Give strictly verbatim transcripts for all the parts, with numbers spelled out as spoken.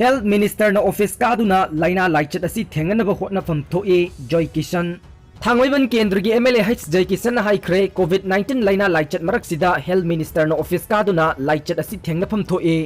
Health Ministerꯅ office ꯀꯥꯗꯨꯅ ꯂꯥꯏꯅꯥ ꯂꯥꯏꯆꯠ ꯑꯁꯤ ꯊꯦꯡꯅꯅꯕ ꯍꯣꯠꯅꯐꯝ ꯊꯣꯛꯏ, ꯖꯣꯏ ꯀꯤꯁꯟ꯫ ꯊꯥꯡꯃꯩꯕꯟ ꯀꯦꯟꯗ꯭ꯔꯒꯤ MLA H ꯖꯣꯏ ꯀꯤꯁꯟꯅ ꯍꯥꯏꯈ꯭ꯔꯦ, COVID nineteen ꯂꯥꯏꯅꯥ ꯂꯥꯏꯆꯠ ꯃꯔꯛꯁꯤꯗ Health Ministerꯅ office ꯀꯥꯗꯨꯅ ꯂꯥꯏꯆꯠ ꯑꯁꯤ ꯊꯦꯡꯅꯐꯝ ꯊꯣꯛꯏ꯫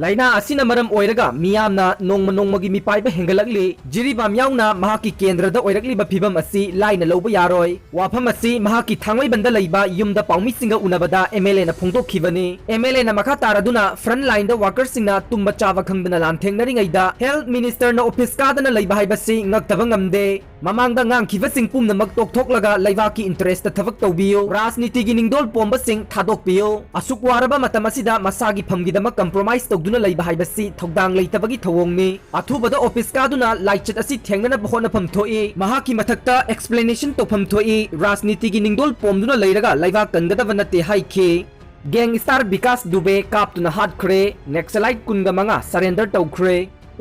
ꯂꯥꯏꯅꯥ ꯑꯁꯤꯅ ꯃꯔꯝ ꯑꯣꯏꯔꯒ ꯃꯤꯌꯥꯝꯅ ꯅꯣꯡꯃ ꯅꯣꯡꯃꯒꯤ ꯃꯤꯄꯥꯏꯕ ꯍꯦꯟꯒꯠꯂꯛꯂꯤ꯫ ꯖꯤꯔꯤꯕꯥꯝ ꯌꯥꯎꯅ ꯃꯍꯥꯛꯀꯤ ꯀꯦꯟꯗ꯭ꯔꯗ ꯑꯣꯏꯔꯛꯂꯤꯕ ꯐꯤꯚꯝ ꯑꯁꯤ ꯂꯥꯏꯅ ꯂꯧꯕ ꯌꯥꯔꯣꯏ꯫ ꯋꯥꯐꯝ ꯑꯁꯤ ꯃꯍꯥꯛꯀꯤ ꯊꯥꯡꯃꯩꯕꯟꯗ ꯂꯩꯕ ꯌꯨꯝꯗ ꯄꯥꯎꯃꯤꯁꯤꯡꯒ ꯎꯅꯕꯗ MLAꯅ ꯐꯣꯡꯗꯣꯛꯈꯤꯕꯅꯤ꯫ MLAꯅ ꯃꯈꯥ ꯇꯥꯔꯗꯨꯅ front lineꯗ workerꯁꯤꯡꯅ ꯇꯨꯝꯕ ꯆꯥꯕ ꯈꯪꯗꯅ ꯂꯥꯟꯊꯦꯡꯅꯔꯤꯉꯩꯗ Health Ministerꯅ office ꯀꯥꯗꯅ ꯂꯩꯕ ꯍꯥꯏꯕꯁꯤ ꯉꯛꯇꯕ ꯉꯝꯗꯦ꯫ ꯃꯃꯥꯡꯗ ꯉꯥꯡꯈꯤꯕꯁꯤꯡ ꯄꯨꯝꯅꯃꯛ ꯇꯣꯛꯊꯣꯛꯂꯒ ꯂꯩꯕꯥꯛꯀꯤ interestꯇ ꯊꯕꯛ ꯇꯧꯕꯤꯌꯨ, ꯔꯥꯖꯅꯤꯇꯤꯒꯤ ꯅꯤꯡꯗꯣꯜ ꯄꯣꯝꯕꯁꯤꯡ ꯊꯥꯗꯣꯛꯄꯤꯌꯨ꯫ ꯑꯁꯨꯛ ꯋꯥꯔꯕ ꯃꯇꯝ ꯑꯁꯤꯗ ꯃꯁꯥꯒꯤ ꯐꯝꯒꯤꯗꯃꯛ compromise ꯇꯧꯗꯨꯅ ꯂꯩꯕ ꯍꯥꯏꯕꯁꯤ ꯊꯧꯗꯥꯡ ꯂꯩꯇꯕꯒꯤ ꯊꯧꯑꯣꯡꯅꯤ꯫ ꯑꯊꯨꯕꯗ office ꯀꯥꯗꯨꯅ ꯂꯥꯏꯆꯠ ꯑꯁꯤ ꯊꯦꯡꯅꯅꯕ ꯍꯣꯠꯅꯐꯝ ꯊꯣꯛꯏ꯫ ꯃꯍꯥꯛꯀꯤ ꯃꯊꯛꯇ explanation ꯇꯧꯐꯝ ꯊꯣꯛꯏ꯫ ꯔꯥꯖꯅꯤꯇꯤꯒꯤ ꯅꯤꯡꯗꯣꯜ ꯄꯣꯝꯗꯨꯅ ꯂꯩꯔꯒ ꯂꯩꯕꯥꯛ ꯀꯟꯒꯗꯕ ꯅꯠꯇꯦ ꯍꯥꯏꯈꯤ꯫ Gangster ꯕꯤꯀꯥꯁ ꯗꯨꯕꯦ ꯀꯥꯞꯇꯨꯅ ꯍꯥꯠꯈ꯭ꯔꯦ꯫ Naxalite ꯀꯨꯟꯒ ꯃꯉꯥ surrender ꯇꯧꯈ꯭ꯔꯦ꯫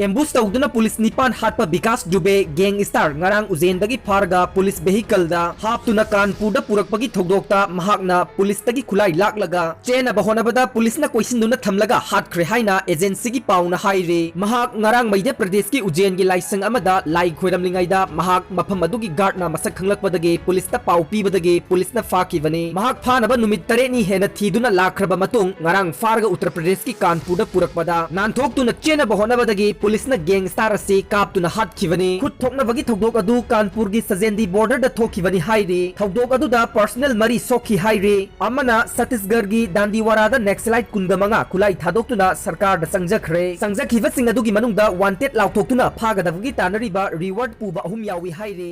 Ambush ꯇꯧꯗꯨꯅ ꯄꯨꯂꯤꯁ ꯅꯤꯄꯥꯟ ꯍꯥꯠꯄ ꯕꯤꯀꯥꯁ ꯗꯨꯕꯦ, gangster, ꯉꯔꯥꯡ ꯎꯖꯦꯟꯗꯒꯤ ꯐꯥꯔꯒ ꯄꯨꯂꯤꯁ vehicleꯗ ꯍꯥꯞꯇꯨꯅ ꯀꯥꯟꯄꯨꯔꯗ ꯄꯨꯔꯛꯄꯒꯤ ꯊꯧꯗꯣꯛꯇ ꯃꯍꯥꯛꯅ ꯄꯨꯂꯤꯁꯇꯒꯤ ꯈꯨꯠꯂꯥꯏ ꯂꯥꯛꯂꯒ ꯆꯦꯟꯅꯕ ꯍꯣꯠꯅꯕꯗ ꯄꯨꯂꯤꯁꯅ ꯀꯣꯏꯁꯤꯟꯗꯨꯅ ꯊꯝꯂꯒ ꯍꯥꯠꯈ꯭ꯔꯦ ꯍꯥꯏꯅ agencyꯒꯤ ꯄꯥꯎꯅ ꯍꯥꯏꯔꯤ꯫ ꯃꯍꯥꯛ ꯉꯔꯥꯡ ꯃꯩꯙ꯭ꯌ ꯄ꯭ꯔꯗꯦꯁꯀꯤ ꯎꯖꯦꯟꯒꯤ ꯂꯥꯏꯁꯪ ꯑꯃꯗ ꯂꯥꯏ ꯈꯣꯏꯔꯝꯂꯤꯉꯩꯗ ꯃꯍꯥꯛ ꯃꯐꯝ ꯑꯗꯨꯒꯤ guardꯅ ꯃꯁꯛ ꯈꯪꯂꯛꯄꯗꯒꯤ ꯄꯨꯂꯤꯁꯇ ꯄꯥꯎ ꯄꯤꯕꯗꯒꯤ ꯄꯨꯂꯤꯁꯅ ꯐꯥꯈꯤꯕꯅꯤ꯫ ꯃꯍꯥꯛ ꯐꯥꯅꯕ ꯅꯨꯃꯤꯠ ꯇꯔꯦꯠꯅꯤ ꯍꯦꯟꯅ ꯊꯤꯗꯨꯅ ꯂꯥꯛꯈ꯭ꯔꯕ ꯃꯇꯨꯡ ꯉꯔꯥꯡ ꯐꯥꯔꯒ ꯎꯠꯇꯔ ꯄ꯭ꯔꯗꯦꯁꯀꯤ ꯀꯥꯟꯄꯨꯔꯗ ꯄꯨꯔꯛꯄꯗ ꯅꯥꯟꯊꯣꯛꯇꯨꯅ ꯆꯦꯟꯅꯕ ꯍꯣꯠꯅꯕꯗꯒꯤ ꯄꯨꯂꯤꯁꯅ gangster ꯑꯁꯤ ꯀꯥꯞꯇꯨꯅ ꯍꯥꯠꯈꯤꯕꯅꯤ꯫ ꯈꯨꯠ ꯊꯣꯛꯅꯕꯒꯤ ꯊꯧꯗꯣꯛ ꯑꯗꯨ ꯀꯥꯟꯄꯨꯔꯒꯤ ꯁꯖꯦꯟꯗꯤ borderꯗ ꯊꯣꯛꯈꯤꯕꯅꯤ ꯍꯥꯏꯔꯤ꯫ ꯊꯧꯗꯣꯛ ꯑꯗꯨꯗ personal ꯃꯔꯤ ꯁꯣꯛꯈꯤ ꯍꯥꯏꯔꯤ꯫ ꯑꯃꯅ ꯁꯠꯇꯤꯁꯒꯔꯒꯤ ꯗꯥꯟꯗꯤꯋꯥꯔꯥꯗ Naxalite ꯀꯨꯟꯒ ꯃꯉꯥ ꯈꯨꯠꯂꯥꯏ ꯊꯥꯗꯣꯛꯇꯨꯅ ꯁꯔꯀꯥꯔꯗ ꯆꯪꯖꯈ꯭ꯔꯦ꯫ ꯆꯪꯖꯈꯤꯕꯁꯤꯡ ꯑꯗꯨꯒꯤ ꯃꯅꯨꯡꯗ wanted ꯂꯥꯎꯊꯣꯛꯇꯨꯅ ꯐꯥꯒꯗꯕꯒꯤ ꯇꯥꯟꯅꯔꯤꯕ reward ꯄꯨꯕ ꯑꯍꯨꯝ ꯌꯥꯎꯏ ꯍꯥꯏꯔꯤ꯫